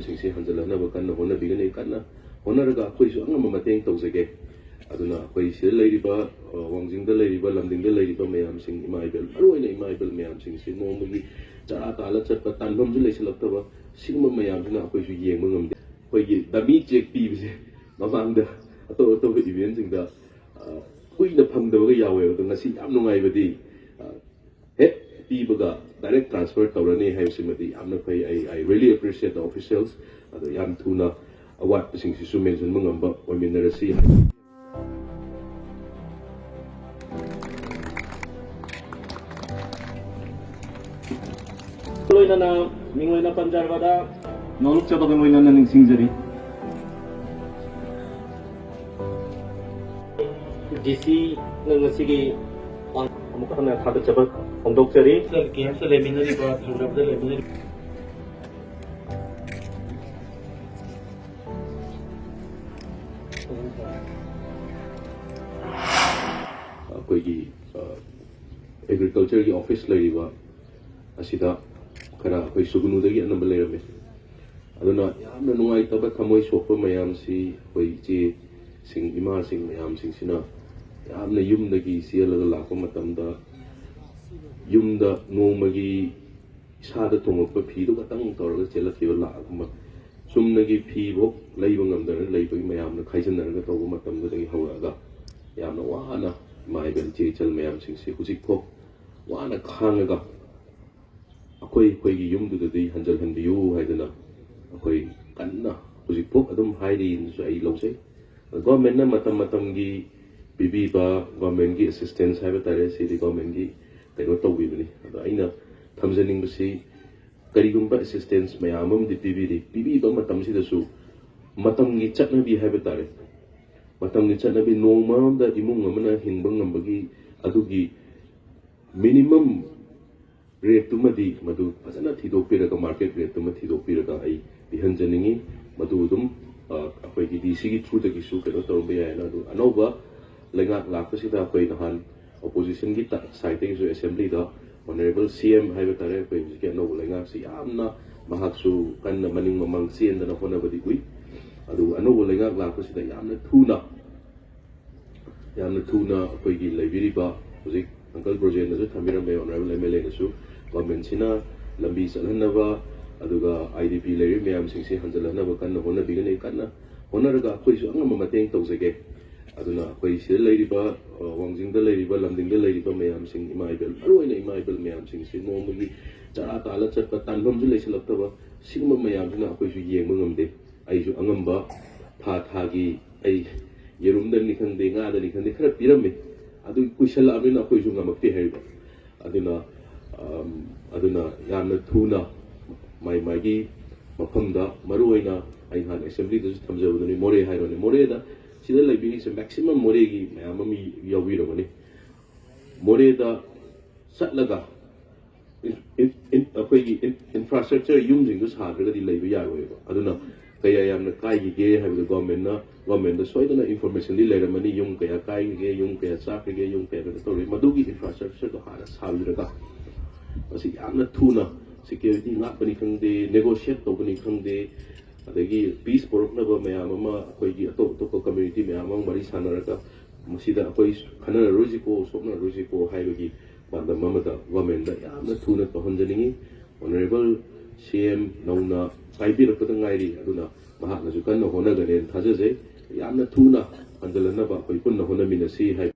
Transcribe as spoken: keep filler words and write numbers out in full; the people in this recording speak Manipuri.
ꯁꯤꯡꯁꯤ ꯍꯟꯖꯤꯜꯍꯟꯅꯕ ꯀꯟꯅ ꯍꯣꯠꯅꯕꯤꯒꯅꯤ꯫ ꯀꯟꯅ ꯍꯣꯠꯅꯔꯒ ꯑꯩꯈꯣꯏꯁꯨ ꯑꯉꯝꯕ ꯃꯇꯦꯡ ꯇꯧꯖꯒꯦ꯫ ꯑꯗꯨꯅ ꯑꯩꯈꯣꯏ ꯁꯤꯗ ꯂꯩꯔꯤꯕ, ꯑ, ꯋꯥꯡꯖꯤꯡꯗ ꯂꯩꯔꯤꯕ, ꯂꯝꯗꯤꯡꯗ ꯂꯩꯔꯤꯕ ꯃꯌꯥꯝꯁꯤꯡ, ꯏꯃꯥ ꯏꯕꯦꯜ, ꯃꯔꯨꯑꯣꯏꯅ ꯏꯃꯥ ꯏꯕꯦꯜ ꯃꯌꯥꯝꯁꯤꯡꯁꯤ ꯅꯣꯡꯃꯒꯤ ꯆꯔꯥ ꯇꯥꯜꯂ ꯆꯠꯄ, ꯇꯥꯟꯐꯝꯁꯨ ꯂꯩꯁꯤꯜꯂꯛꯇꯕ, ꯁꯤꯒꯨꯝꯕ ꯃꯌꯥꯝꯁꯤꯅ ꯑꯩꯈꯣꯏꯁꯨ ꯌꯦꯡꯕ ꯉꯝꯗꯦ꯫ ꯑꯩꯈꯣꯏꯒꯤ ꯗꯃꯤ ꯆꯦꯛ ꯄꯤꯕꯁꯦ ꯃꯃꯥꯡꯗ ꯑꯇꯣꯞ ꯑꯇꯣꯞꯄ ꯏꯚꯦꯟꯁꯤꯡꯗ, ꯑ, ꯀꯨꯏꯅ ꯐꯪꯗꯕꯒ ꯌꯥꯎꯋꯦꯕ꯫ ꯑꯗꯣ ꯉꯁꯤ ꯌꯥꯝ ꯅꯨꯡꯉꯥꯏꯕꯗꯤ, ꯑ, ꯍꯦꯛ ꯄꯤꯕꯒ direct transfer ꯇꯧꯔꯅꯤ ꯍꯥꯏꯕꯁꯤꯃꯗꯤ ꯌꯥꯝꯅ ꯐꯩ꯫ I, I really appreciate the officials꯫ ꯑꯗꯣ ꯌꯥꯝ ꯊꯨꯅ ꯑꯋꯥꯠꯄꯁꯤꯡꯁꯤꯁꯨ ꯃꯦꯟꯁꯤꯟꯕ ꯉꯝꯕ ꯑꯣꯏꯃꯤꯟꯅꯔꯁꯤ꯫ ꯂꯣꯏꯅꯅ ꯃꯤꯡ ꯑꯣꯏꯅ ꯄꯟꯖꯔꯕꯗ ꯅꯣꯂꯨꯛꯆꯕꯒ ꯂꯣꯏꯅꯅ ꯅꯤꯡꯁꯤꯡꯖꯔꯤ꯫ ꯗꯤ ꯁꯤꯅ ꯉꯁꯤꯒꯤ ꯑꯃꯨꯛ ꯍꯟꯅ ꯊꯥꯒꯠꯆꯕ ꯐꯣꯡꯗꯣꯛꯆꯔꯤ꯫ ꯀꯦꯝꯞꯇ ꯂꯩꯃꯤꯟꯅꯔꯤꯕ, ꯊꯪꯅꯕꯗ ꯂꯩꯃꯤꯟꯅꯔꯤꯕ ꯑꯩꯈꯣꯏꯒꯤ, ꯑ, ꯑꯦꯒ꯭ꯔꯤꯀꯜꯆꯔꯒꯤ ꯑꯣꯐꯤꯁ ꯂꯩꯔꯤꯕ ꯑꯁꯤꯗ ꯈꯔ ꯑꯩꯈꯣꯏ ꯁꯨꯒꯅꯨꯗꯒꯤ ꯑꯅꯝꯕ ꯂꯩꯔꯝꯃꯤ꯫ ꯑꯗꯨꯅ ꯌꯥꯝꯅ ꯅꯨꯡꯉꯥꯏꯇꯕ, ꯊꯃꯣꯏ ꯁꯣꯛꯄ ꯃꯌꯥꯝꯁꯤ ꯑꯩꯈꯣꯏ ꯏꯆꯦꯁꯤꯡ, ꯏꯃꯥꯁꯤꯡ ꯃꯌꯥꯝꯁꯤꯡꯁꯤꯅ ꯌꯥꯝꯅ ꯌꯨꯝꯗꯒꯤ ꯆꯦꯜꯂꯒ ꯂꯥꯛꯄ ꯃꯇꯝꯗ ꯌꯨꯝꯗ ꯅꯣꯡꯃꯒꯤ ꯏꯁꯥꯗ ꯊꯣꯡꯉꯛꯄ ꯐꯤꯗꯨ ꯈꯛꯇꯪ ꯇꯧꯔꯒ ꯆꯦꯜꯂꯛꯈꯤꯕ ꯂꯥꯛꯑꯒꯨꯝꯕ, ꯆꯨꯝꯅꯒꯤ ꯐꯤꯐꯥꯎ ꯂꯩꯕ ꯉꯝꯗꯅ ꯂꯩꯕꯒꯤ ꯃꯌꯥꯝꯅ ꯈꯥꯏꯖꯤꯟꯅꯔꯒ ꯇꯧꯕ ꯃꯇꯝꯗꯨꯗꯒꯤ ꯍꯧꯔꯛꯑꯒ ꯌꯥꯝꯅ ꯋꯥꯅ ꯏꯃꯥ ꯏꯕꯦꯜ ꯏꯆꯦ ꯏꯆꯜ ꯃꯌꯥꯝꯁꯤꯡꯁꯤ ꯍꯧꯖꯤꯛꯐꯥꯎ ꯋꯥꯅ ꯈꯥꯡꯉꯒ ꯑꯩꯈꯣꯏ ꯑꯩꯈꯣꯏꯒꯤ ꯌꯨꯝꯗꯨꯗꯗꯤ ꯍꯟꯖꯤꯜꯍꯟꯕꯤꯌꯨ ꯍꯥꯏꯗꯅ ꯑꯩꯈꯣꯏ ꯀꯟꯅ ꯍꯧꯖꯤꯛꯐꯥꯎ ꯑꯗꯨꯝ ꯍꯥꯏꯔꯤꯅꯁꯨ ꯑꯩ ꯂꯧꯖꯩ꯫ ꯒꯣꯔꯃꯦꯟꯅ ꯃꯇꯝ ꯃꯇꯝꯒꯤ ꯄꯤꯕꯤꯕ ꯒꯣꯔꯃꯦꯟꯒꯤ ꯑꯦꯁꯤꯁꯇꯦꯟꯁ ꯍꯥꯏꯕ ꯇꯥꯔꯦ, ꯁꯤꯗꯤ ꯒꯣꯔꯃꯦꯟꯒꯤ ꯀꯩꯅꯣ ꯇꯧꯕꯤꯕꯅꯤ꯫ ꯑꯗꯣ ꯑꯩꯅ ꯊꯝꯖꯅꯤꯡꯕꯁꯤ, ꯀꯔꯤꯒꯨꯝꯕ ꯑꯦꯁꯤꯁꯇꯦꯟꯁ ꯃꯌꯥꯝ ꯑꯃꯗꯤ ꯄꯤꯕꯤꯔꯤ, ꯄꯤꯕꯤꯕ ꯃꯇꯝꯁꯤꯗꯁꯨ ꯃꯇꯝꯒꯤ ꯆꯠꯅꯕꯤ ꯍꯥꯏꯕ ꯇꯥꯔꯦ, ꯃꯇꯝꯒꯤ ꯆꯠꯅꯕꯤ, ꯅꯣꯡꯃ ꯑꯃꯗ ꯏꯃꯨꯡ ꯑꯃꯅ ꯍꯤꯡꯕ ꯉꯝꯕꯒꯤ ꯑꯗꯨꯒꯤ ꯃꯤꯅꯤꯃꯝ ꯔꯦꯠꯇꯨꯃꯗꯤ ꯃꯗꯨ ꯐꯖꯅ ꯊꯤꯗꯣꯛꯄꯤꯔꯒ, ꯃꯥꯔꯀꯦꯠ ꯔꯦꯠꯇꯨꯃ ꯊꯤꯗꯣꯛꯄꯤꯔꯒ ꯑꯩ ꯄꯤꯍꯟꯖꯅꯤꯡꯉꯤ꯫ ꯃꯗꯨ ꯑꯗꯨꯝ, ꯑ, ꯑꯩꯈꯣꯏꯒꯤ ꯗꯤ ꯁꯤꯒꯤ ꯊ꯭ꯔꯨꯗꯒꯤꯁꯨ ꯀꯩꯅꯣ ꯇꯧꯔꯝꯕ ꯌꯥꯏꯅ꯫ ꯑꯗꯨ ꯑꯅꯧꯕ ꯂꯩꯉꯥꯛ ꯂꯥꯛꯄꯁꯤꯗ ꯑꯩꯈꯣꯏ ꯅꯍꯥꯟ ꯑꯣꯄꯣꯖꯤꯁꯟꯒꯤ ꯇ-, ꯁꯥꯏꯠꯇꯒꯤꯁꯨ ꯑꯦꯁꯦꯝꯕ꯭ꯂꯤꯗ ꯑꯣꯅꯔꯦꯕꯜ ꯁꯤ ꯑꯦꯝ ꯍꯥꯏꯕ ꯇꯥꯔꯦ, ꯑꯩꯈꯣꯏ ꯍꯧꯖꯤꯛꯀꯤ ꯑꯅꯧꯕ ꯂꯩꯉꯥꯛꯁꯤ ꯌꯥꯝꯅ ꯃꯍꯥꯛꯁꯨ ꯀꯟꯅ ꯃꯅꯤꯡ ꯃꯃꯥꯡ ꯆꯦꯟꯗꯅ ꯍꯣꯠꯅꯕꯗꯤ ꯎꯏ꯫ ꯑꯗꯨꯕꯨ ꯑꯅꯧꯕ ꯂꯩꯉꯥꯛ ꯂꯥꯛꯄꯁꯤꯗ ꯌꯥꯝꯅ ꯊꯨꯅ, ꯌꯥꯝꯅ ꯊꯨꯅ ꯑꯩꯈꯣꯏꯒꯤ ꯂꯩꯕꯤꯔꯤꯕ ꯍꯧꯖꯤꯛ ꯑꯪꯀꯜ ꯕ꯭ꯔꯣꯖꯦꯟꯅꯁꯨ ꯊꯝꯕꯤꯔꯝꯃꯦ, ꯑꯣꯅꯔꯦꯕꯜ ꯑꯦꯝ ꯑꯦꯜ ꯑꯦꯅꯁꯨ, ꯒꯣꯔꯃꯦꯟꯁꯤꯅ ꯂꯝꯕꯤ ꯆꯠꯍꯟꯅꯕ, ꯑꯗꯨꯒ ꯑꯥꯏ ꯗꯤ ꯄꯤ ꯂꯩꯔꯤꯕ ꯃꯌꯥꯝꯁꯤꯡꯁꯤ ꯍꯟꯖꯤꯜꯍꯟꯅꯕ ꯀꯟꯅ ꯍꯣꯠꯅꯕꯤꯒꯅꯤ꯫ ꯀꯟꯅ ꯍꯣꯠꯅꯔꯒ ꯑꯩꯈꯣꯏꯁꯨ ꯑꯉꯝꯕ ꯃꯇꯦꯡ ꯇꯧꯖꯒꯦ꯫ ꯑꯗꯨꯅ ꯑꯩꯈꯣꯏ ꯁꯤꯗ ꯂꯩꯔꯤꯕ, ꯑ, ꯋꯥꯡꯖꯤꯡꯗ ꯂꯩꯔꯤꯕ, ꯂꯝꯗꯤꯡꯗ ꯂꯩꯔꯤꯕ ꯃꯌꯥꯝꯁꯤꯡ, ꯏꯃꯥ ꯏꯕꯦꯜ, ꯃꯔꯨꯑꯣꯏꯅ ꯏꯃꯥ ꯏꯕꯦꯜ ꯃꯌꯥꯝꯁꯤꯡꯁꯤ ꯅꯣꯡꯃꯒꯤ ꯆꯔꯥ ꯇꯥꯜꯂ ꯆꯠꯄ, ꯇꯥꯟꯐꯝꯁꯨ ꯂꯩꯁꯤꯜꯂꯛꯇꯕ, ꯁꯤꯒꯨꯝꯕ ꯃꯌꯥꯝꯁꯤꯅ ꯑꯩꯈꯣꯏꯁꯨ ꯌꯦꯡꯕ ꯉꯝꯗꯦ꯫ ꯑꯩꯁꯨ ꯑꯉꯝꯕ ꯊꯥ ꯊꯥꯒꯤ ꯑꯩ ꯌꯦꯔꯨꯝꯗꯅꯤ ꯈꯪꯗꯦ, ꯉꯥꯗꯅꯤ ꯈꯪꯗꯦ, ꯈꯔ ꯄꯤꯔꯝꯃꯤ꯫ ꯑꯗꯨ ꯀꯨꯏꯁꯜꯂꯛꯑꯕꯅꯤꯅ ꯑꯩꯈꯣꯏꯁꯨ ꯉꯝꯃꯛꯇꯦ ꯍꯥꯏꯔꯤꯕ꯫ ꯑꯗꯨꯅ, ꯑꯝ, ꯑꯗꯨꯅ ꯌꯥꯝꯅ ꯊꯨꯅ ꯃꯥꯏ ꯃꯥꯏꯒꯤ ꯃꯐꯝꯗ, ꯃꯔꯨꯑꯣꯏꯅ ꯑꯩ ꯅꯍꯥꯟ ꯑꯦꯁꯦꯝꯕ꯭ꯂꯤꯗꯁꯨ ꯊꯝꯖꯕꯗꯨꯅꯤ, ꯃꯣꯔꯦ ꯍꯥꯏꯔꯣꯅꯦ, ꯃꯣꯔꯦꯗ ꯁꯤꯗ ꯂꯩꯕꯤꯔꯤꯁꯦ ꯃꯦꯛꯁꯤꯃꯝ ꯃꯣꯔꯦꯒꯤ ꯃꯌꯥꯝ ꯑꯃ ꯌꯥꯎꯕꯤꯔꯝꯒꯅꯤ꯫ ꯃꯣꯔꯦꯗ ꯆꯠꯂꯒ ꯏꯟ-, ꯏꯟ-, ꯏꯟ-, ꯑꯩꯈꯣꯏꯒꯤ ꯏꯟ-, ꯏꯟꯐ꯭ꯔꯥꯁ꯭ꯇ꯭ꯔꯛꯆꯔ, ꯌꯨꯝꯁꯤꯡꯗꯨ ꯁꯥꯗ꯭ꯔꯒꯗꯤ ꯂꯩꯕ ꯌꯥꯔꯣꯏꯕ꯫ ꯑꯗꯨꯅ ꯀꯌꯥ ꯌꯥꯝꯅ ꯀꯥꯏꯈꯤꯒꯦ ꯍꯥꯏꯕꯗꯨ ꯒꯣꯔꯃꯦꯟꯅ, ꯒꯣꯔꯃꯦꯟꯗ ꯁꯣꯏꯗꯅ ꯏꯟꯐꯣꯔꯃꯦꯁꯟꯗꯤ ꯂꯩꯔꯝꯃꯅꯤ, ꯌꯨꯝ ꯀꯌꯥ ꯀꯥꯏꯈꯤꯒꯦ, ꯌꯨꯝ ꯀꯌꯥ ꯆꯥꯈ꯭ꯔꯒꯦ, ꯌꯨꯝ ꯀꯌꯥ ꯀꯩꯅꯣ ꯇꯧꯔꯦ, ꯃꯗꯨꯒꯤ ꯏꯟꯐ꯭ꯔꯥꯁ꯭ꯇ꯭ꯔꯛꯆꯔꯗꯣ ꯍꯥꯟꯅ ꯁꯥꯕꯤꯔꯒ ꯃꯁꯤ ꯌꯥꯝꯅ ꯊꯨꯅ ꯁꯦꯀ꯭ꯌꯨꯔꯤꯇꯤ ꯉꯥꯛꯄꯅꯤ ꯈꯪꯗꯦ, ꯅꯦꯒꯣꯁꯤꯌꯦꯠ ꯇꯧꯕꯅꯤ ꯈꯪꯗꯦ, ꯑꯗꯒꯤ ꯄꯤꯁ ꯄꯨꯔꯛꯅꯕ ꯃꯌꯥꯝ ꯑꯃ ꯑꯩꯈꯣꯏꯒꯤ ꯑꯇꯣꯞ ꯑꯇꯣꯞꯄ ꯀꯝꯃ꯭ꯌꯨꯅꯤꯇꯤ ꯃꯌꯥꯝ ꯑꯃ ꯋꯥꯔꯤ ꯁꯥꯟꯅꯔꯒ ꯃꯁꯤꯗ ꯑꯩꯈꯣꯏ ꯈꯟꯅꯔꯔꯣꯏꯁꯤꯀꯣ, ꯁꯣꯛꯅꯔꯔꯣꯏꯁꯤꯀꯣ ꯍꯥꯏꯕꯒꯤ ꯄꯥꯟꯗꯝ ꯑꯃꯗ ꯒꯣꯔꯃꯦꯟꯗ ꯌꯥꯝꯅ ꯊꯨꯅ ꯇꯧꯍꯟꯖꯅꯤꯡꯉꯤ꯫ ꯑꯣꯅꯔꯦꯕꯜ ꯁꯤ ꯑꯦꯝ ꯅꯧꯅ ꯄꯥꯏꯕꯤꯔꯛꯄꯗ ꯉꯥꯏꯔꯤ, ꯑꯗꯨꯅ ꯃꯍꯥꯛꯅꯁꯨ ꯀꯟꯅ ꯍꯣꯠꯅꯒꯅꯦꯅ ꯊꯥꯖꯖꯩ꯫ ꯌꯥꯝꯅ ꯊꯨꯅ ꯍꯟꯖꯤꯜꯂꯛꯅꯕ ꯑꯩꯈꯣꯏ ꯄꯨꯟꯅ ꯍꯣꯠꯅꯃꯤꯟꯅꯁꯤ ꯍꯥꯏꯕ